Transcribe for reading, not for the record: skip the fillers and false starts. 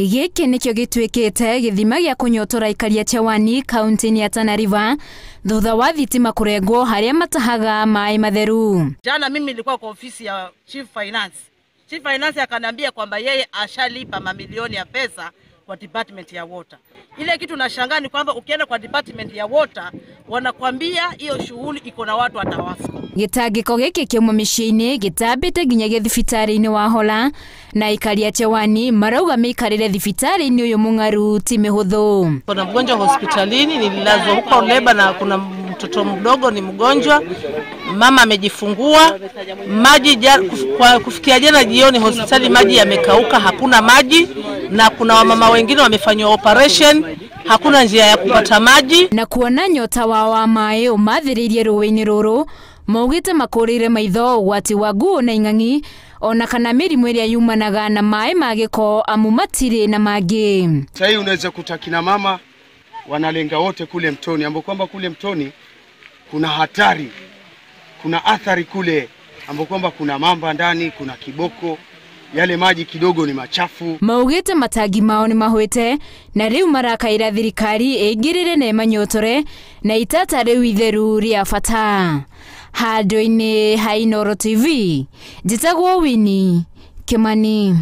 Gĩkĩ nĩkĩo gĩtuĩkĩte gĩthima gĩa kũnyotora aikari a Chewani kaunti-inĩ ya Tana River thutha wa thitima kũrengwo harĩa matahaga maĩ matheru. Jana mimi nilikuwa kwa ofisi ya Chief Finance. Chief Finance akaniambia kwamba yeye ashalipa mamilioni ya pesa kwa department ya water. Ile kitu nashangaa ni kwamba ukienda kwa department ya water wanakwambia hiyo shughuli iko na watu watawasco. Gĩtangĩko gĩkĩ kĩauma mĩciĩ-inĩ gĩtambĩte nginyagia thibitarĩ-inĩ wa Hola na aikari a Chewani marauga mĩikarĩre thibitarĩ-inĩ ũyũ mũng'aru ti mĩhũthũ. Kuna mgonjwa hospitalini, nililazwa huko leba na kuna mtoto mdogo ni mgonjwa, mama amejifungua, maji kwa kufikia jana jioni hospitali maji yamekauka, hakuna maji, na kuna wamama wengine wamefanywa operation, hakuna njia ya kupata maji. Na kuona nyota wao wa maĩ ũmathĩrĩirie rũĩ-inĩ rũrũ maugĩte makũrĩire maitho ũgwati wa nguo na ing'ang'i ona kana mĩrimũ ĩrĩa yumanaga na maĩ ma gĩko amu matirĩ na mangĩ. Sasa unaweza kuta kina mama wanalenga wote kule mtoni, ambapo kwamba kule mtoni kuna hatari, kuna athari kule, ambapo kwamba kuna mamba ndani, kuna kiboko, yale maji kidogo ni machafu. Maugĩte matangi mao nĩ mahwĩte na rĩu marakaĩra thirikari ĩingĩrĩre na ĩmanyotore na itata rĩu itheru rĩa bata. Handũ-inĩ ha Inooro TV, njĩtagwo Winnie Kimani.